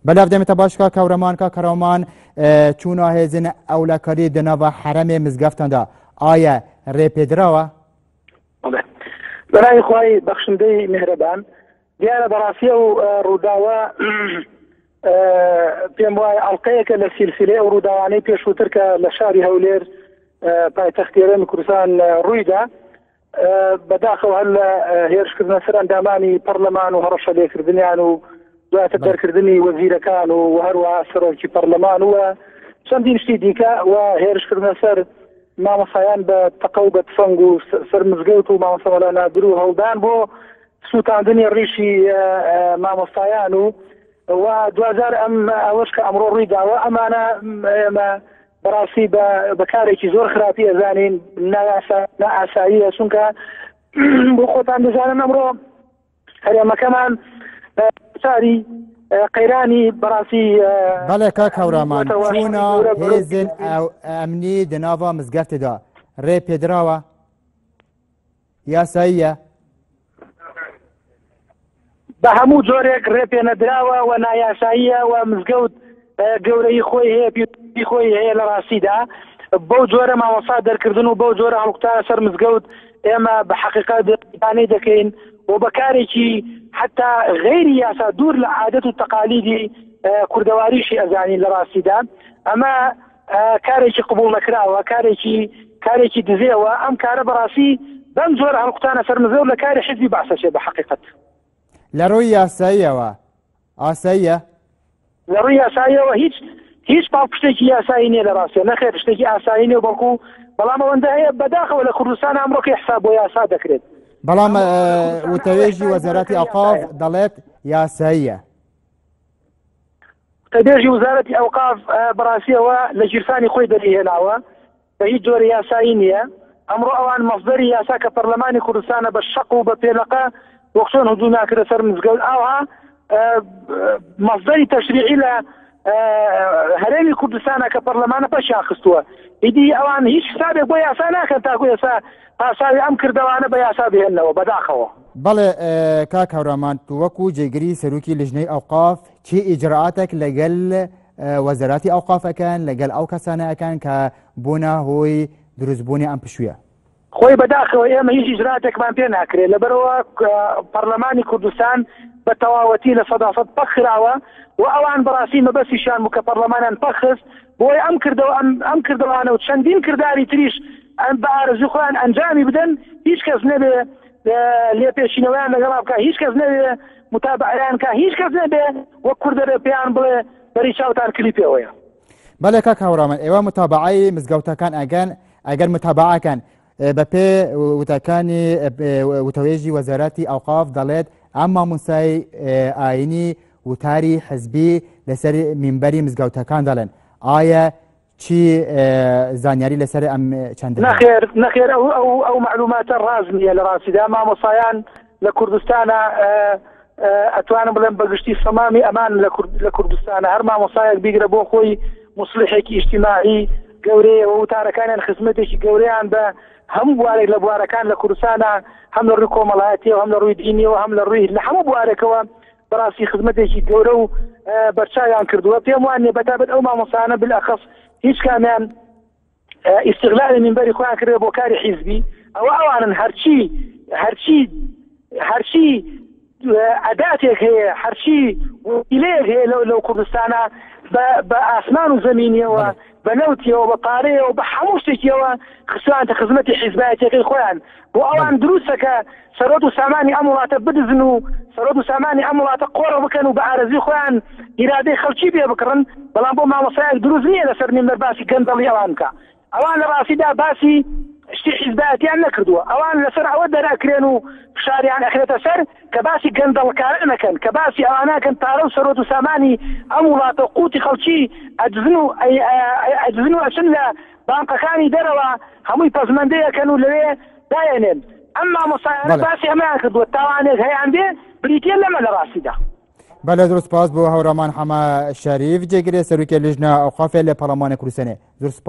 بەلاف دەمێتە باش کاک هەورامان کاک هەورامان چوونا هێزن ئەولەکاری دەناوە حەرەمێ مزگەفتاندا ئایا ڕێ پێدراوە؟ بەناوی خوای بەخشندەی میهرەبان دیارە بەڕاستی ئەو ڕووداوە پێم وایە ئەڵلقەیەکە لە سیلسلەی ئەو ڕووداوانەی پێشووتر کە لە شاری هەولێر پایتەختی هەرێمی کوردستان ڕوویدا بەداخەوە هەر لە هێرشکردنە سەر ئەندامانی پەرلەمان و هەڕەشە لێکردنیان و دواتر دەرکردنی وەزیرەکان و هەروەها سەرۆکی پەرلەمان و چەندین شتی دیکە و هێرشکردنە سەر مامۆستایان بە تەقە و بە تفەنگ و سەر مزگەوت و مامۆستا مەلا نادر و هەڵدان بۆ سووتاندنی ڕیشی مامۆستایان و و دواجار ئەم ئەوەش کە ئەمڕۆ ڕووی داوە ئەمانە ئێمە بەڕاستی بە کارێکی زۆر خراپی ئەزانین نائاساییە چونکە بۆ خۆتان دەزانن ئەمڕۆ هەرێمەکەمان چاری قەیرانی بەڕاستی بەڵێ کاک هەورامان چوونە هێزن ئەمنی دەناوە مزگەفتێدا ڕێ پێدراوە یاساییە؟ بە هەموو جۆرێک ڕێ پێنەدراوە و نایاساییە و مزگەوت گەورەی خۆی هەیە پیرۆزی خۆی هەیە لە ڕاستیدا بەو جۆرە مامۆستا دەرکردن و بەو جۆرە هەڵکوتانە سەر مزگەوت ئێمە بە حەقیقەت ئیدانەی دەکەین و بە کارێکی حتا غەیری یاسا دوور لە عادەت و تەقالیدی کوردەواریشی ئەزانین لە ڕاستیدا ئەمە کارێکی قبوڵ نەکراوە کارێکی کارێکی دزێوە ئەم کارە بەڕاستی بەم جۆرە هەڵکوتانە سەر مزگەوت لە کاری حیزبی بەعسە چێ بە حەقیقەت. لە ڕووی یاساییەوە ئاساییە؟ لە ڕووی یاساییەوە هیچ هیچ پاڵپشتێکی یاسایی نییە لە ڕاستیە نەخێر شتێکی ئاسایی نییە بەڵکو بەڵام ئەوەندە هەیە بەداخەوە لە کوردستان ئەمڕۆکە حساب بۆ یاسا دەکرێت. بەڵام وتەوێژی وەزارەتی ئەوقاف دەڵێت یاساییە. وتەبێژی وزارەتی ئەوقاف بەڕاستیەوە لە گیرفانی خۆی دەریهێناوە بە هیچ جۆرە یاسایی نییە ئەمڕۆ ئەوان مەسدەری یاسا کە پەرلەمانی کوردستانە بە شەق و بە پێلەقە وەک چۆن هجومیان کردە سەر مزگەوت ئاوها مەسدەری تەشریعی لە هەرێمی کوردستانە کە پەرلەمانە پەکیان خستووە ئیدی ئەوان هیچ حسابێک بۆ یاسا ناکەن تاکو ئێستا پاساوی ئەم کردەوانە بە یاسا بهێننەوە بەداخەوە. بەڵێ کاک هەورامان تو وەکو جێگری سەرۆکی لیژنەی ئەوقاف چی ئیجرائاتێک لەگەل وەزاراتی ئەوقاف ئەکەن لەگەل ئەو کەسانە ئەکەن کە بوونە هۆی دروستبوونی ئەم پشوویە؟ خۆی بەداخەوە ئێمە هیچ ئیجراتێکمان پێ ناکرێت لەبەرەوە پەرلەمانی کوردستان بە تەواوەتی 100% پەک خراوە و ئەوان بەڕاستی مەبەستیشیان بوو کە پەرلەمانیان پەک خست بۆیە ئەم کردەوە ئەم ئەم کردەوانە و چەندین کرداری تریش ئەم بە ئارەزوی خۆیان ئەنجامی بدەن هیچ کەس نەبێ لێپێچینەوەیان لەگەڵا بکا هیچ کەس نەبێ متابعەیان کا هیچ کەس نەبێ وەک کوردە بێ پێیان بڵێ بەری چاوتان کلی پێوەیە. بەڵێ کاک هاوڕامان ئێوە متابعەی مزگەوتەکان ئەگەن ئەگەر متابعەکەن بەپێ وتەکانی وتەوێژی وەزارەتی ئەوقاف دەڵێت ئەم مامۆستای ئاینی وتاری حزبی لەسەر مینبەری مزگەوتەکان دەڵێن ئایا چی زانیاری لەسەر ئەم چەند نەخێر نەخێر ئەو ئەو ئەو معلوماتە ڕاست نییە لە ڕاستیدا مامۆسایان لە کوردستانە ئەتوانم بڵێم بەگشتی سەمامی ئەمان لە کوردستانە هەر مامۆسایەک بیگرە بۆ خۆی موسڵیحێکی ئیجتیماعی گەورەیە و وتارەکانیان خزمەتێکی گەورەیان بە هەموو بوارێک لە بوارەکان لە کوردستانە هەم لە ڕووی کۆمەڵایەتیەوە هەم لە ڕووی دینیەوە هەم لە ڕووی لە هەموو بوارێکەوە بەڕاستی خزمەتێکی گەورە و بەرچاویان کردووە پێم وان نییە بەتابەت ئەو مامۆستایانە بالئەخەص هیچ کامیان ئیستغلالی مینبەری خۆیان کردوە بۆ کاری حیزبی ئەوە ئەوانن هەرچی هەرچی هەرچی ئەداتێک هەیە هەرچی وەسیلەیەک هەیە لەو لەو کوردستانە بە ئاسمان و زەمینیەوە بە نەوتیەوە بە پارەیەوە بە هەموو شتێکیەوە خستویانتە خزمەتی حیزبایەتیەکەی خۆیان بۆ ئەوان دروستە کە سەرۆت و سامانی ئەم وڵاتە بدزن و سەرۆت و سامانی ئەم وڵاتە قۆڕە بکەن و بە ئارەزوی خۆیان ئیرادەی خەڵکی پێ بکڕن، بەڵام بۆ مامۆستایەک دروست نییە لەسەر مینبەر باسی گەندەڵی ئەوان بکا. ئەوان لە ڕاستیدا باسی شتی حیزبایەتیان نەکردووە. ئەوان لەسەر ئەوە دەرئەکرێن و فشاریان ئەخرێتە سەر کە باسی گەندەڵکاران ئەکەن، کە باسی ئەوانە ئەکەن پارە و سەرۆت و سامانی ئەم وڵاتە و قوتی خەڵکی ئەدزن و ئەدزن و ئەچن لە بانقەکانی دەرەوە هەمووی پەزمەندەی ئەکەن و لەوێ دایەنێن ئەم مامۆستایانە باسی ئەمەیان کردووە تاوانێک هەیان بێ بریتە لەمە لە ڕاستیدا. بەلێ زۆر سپاس بۆ هەورامان حەمە شەریف جێگرێ سەرۆکێ لیژنە ئەوقافێ لە پەڕلەمانێ کوردستانێ زۆر سپاس.